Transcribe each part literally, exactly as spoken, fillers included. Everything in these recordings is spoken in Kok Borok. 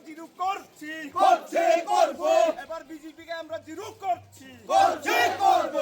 জিরো করছি, করছি, করব। এবার বিজেপিকে আমরা জিরো করছি, করছি, করব।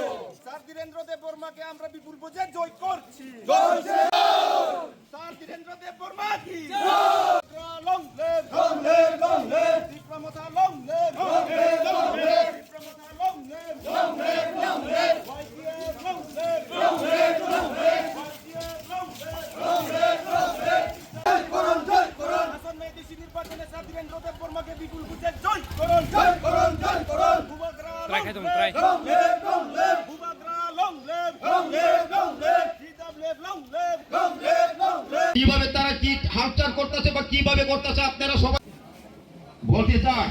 স্যার ধীরেন্দ্র দেব বর্মাকে আমরা বিপুল ভোটে জয় করছি, জয় শ্রী রাম। স্যার ধীরেন্দ্র দেব বর্মা কি জয়। Long live, long live, long live. Biplab Motha long live, long live, long live. Biplab Motha long live, long live, long live. YPF long live, long live, long live. YPF long live, long live, long live. জয় করুন, জয় করুন। আসন্ন এডিসি নির্বাচনে স্যার ধীরেন্দ্র দেব বর্মাকে বিপুল ভোটে জয় করুন, জয় করুন, জয় করুন। Bubagra long live, long live, long live. Bubagra long live, long live, long live. জিদাব live, long live, long live, long live. কিভাবে তারা কি হালচাল করতেছে বা কিভাবে করতেছে আপনারা সবাই বলতে চাই,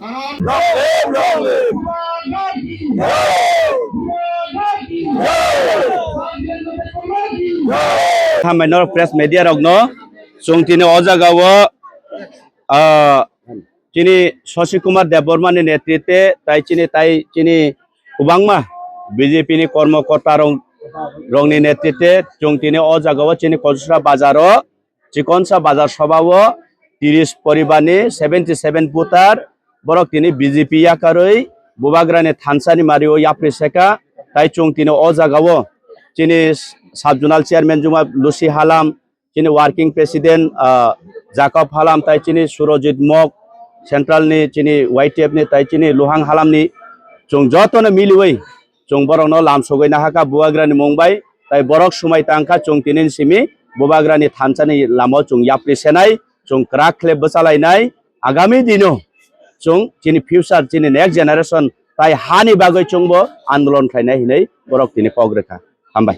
কারণ Hambai norok press media rokno chwng tini o jaga o, ah, chini Shashi Kumar Debbarma ni netritwe tai chini, tai chini kwbangma B J P ni kormo korta rok, rokni netritwe chwng tini o jaga o chini Kosra bazar o Chikonsa bazar sobha o tiris poribar ni seventy seven voter borok tini B J P yakarwi Bubagrani thansa ni mari o yapri seka. Tai chwng tini o jaga o chini sub zonal chairman Juma Lucy Halam, chini working president, ah, Jacob Halam, tai chini Surojit Mok, central ni chini Y T F ni, tai chini Luhang Halam ni, chwng jotono miliwi chwng borokno lam sogwi nahakha Bubagrani mung bai, tai borok swmai tangkha chwng tini simi Bubagrani thansani lama o chwng yapri senai, chwng kwrak khle bwchalainai, agami dino chwng chini future, chini next generation tai hani bagwi chwngbo andolon khlainai hinwi borok tini kok rwkha. Hambai.